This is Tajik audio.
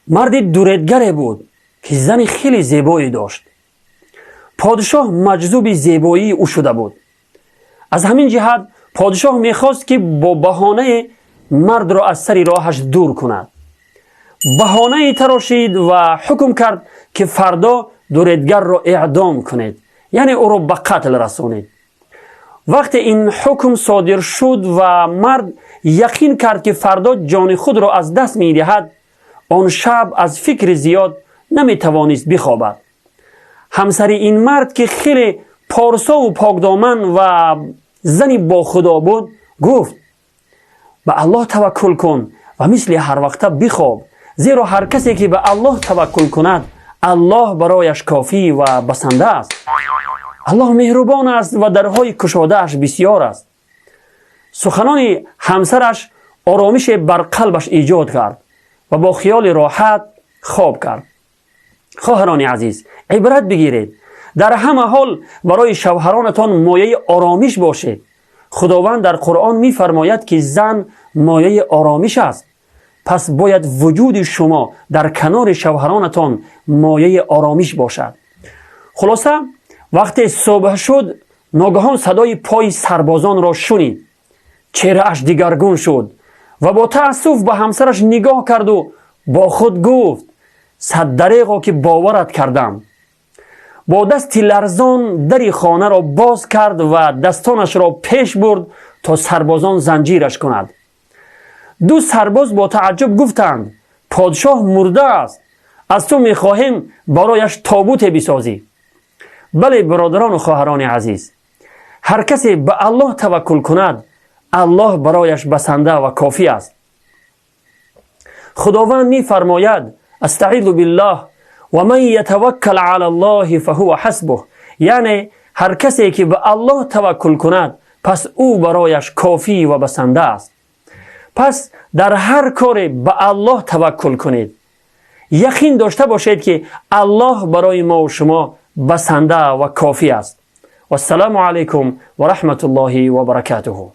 Марди дуредгаре буд, ки зани хеле зебое дошт. Подшоҳ маҷзуби зебоии ӯ шуда буд. Аз ҳамин ҷиҳат подшоҳ мехост, ки бо баҳонае мардро аз сари роҳаш дур кунад. Баҳонае тарошид ва ҳукм кард, ки фардо дуредгарро эъдом кунед, яъне ӯро ба қатл расонед. Вақте ин ҳукм содир шуд ва мард яқин кард, ки фардо ҷони худро аз даст медиҳад, он шаб аз фикри зиёд наметавонист бихобад. Ҳамсари ин мард, ки хеле порсову покдоман ва зани бохудо буд, гуфт: «Ба Аллоҳ таваккул кун ва мисли ҳарвақта бихоб, зеро ҳар касе ки ба Аллоҳ таваккул кунад, Аллоҳ барояш кофӣ ва басанда аст. Аллоҳ меҳрубон аст ва дарҳои кушодааш бисьёр аст». Суханони ҳамсараш оромише бар қалбаш эҷод кард ва бо хиёли роҳат хоб кард. Хоҳарони азиз, ибрат бигиред: дар ҳама ҳол барои шавҳаронатон мояи оромиш бошед. Худованд дар Қуръон мефармояд, ки зан мояи оромиш аст. Пас бояд вуҷуди шумо дар канори шавҳаронатон мояи оромиш бошад. Хулоса, вақте субҳ шуд, ногаҳон садои пои сарбозонро шунид. Чеҳрааш дигаргун шуд ва бо таассуф ба ҳамсараш нигоҳ карду бо худ гуфт: «Саддареғо, ки боварат кардам». Бо дасти ларзон дари хонаро боз кард ва дастонашро пеш бурд, то сарбозон занҷираш кунад. Ду сарбоз бо тааҷҷуб гуфтанд: «Подшоҳ мурдааст, аз ту мехоҳем барояш тобуте бисозӣ». Бале, бародарону хоҳарони азиз, ҳар касе ба Аллоҳ таваккул кунад, Аллоҳ барояш басанда ва кофӣ аст. Худованд мефармояд: أستعيذ بالله، ومن يتوكل على الله فهو حسبه. Яъне ҳар касе ки ба Аллоҳ таваккул кунад, пас ӯ барояш кофӣ ва басанда аст. Пас дар ҳар коре ба Аллоҳ таваккул кунед, яқин дошта бошед, ки Аллоҳ барои мову шумо басанда ва кофӣ аст. Вассалому алайкум ва раҳматуллоҳи ва баракатуҳу.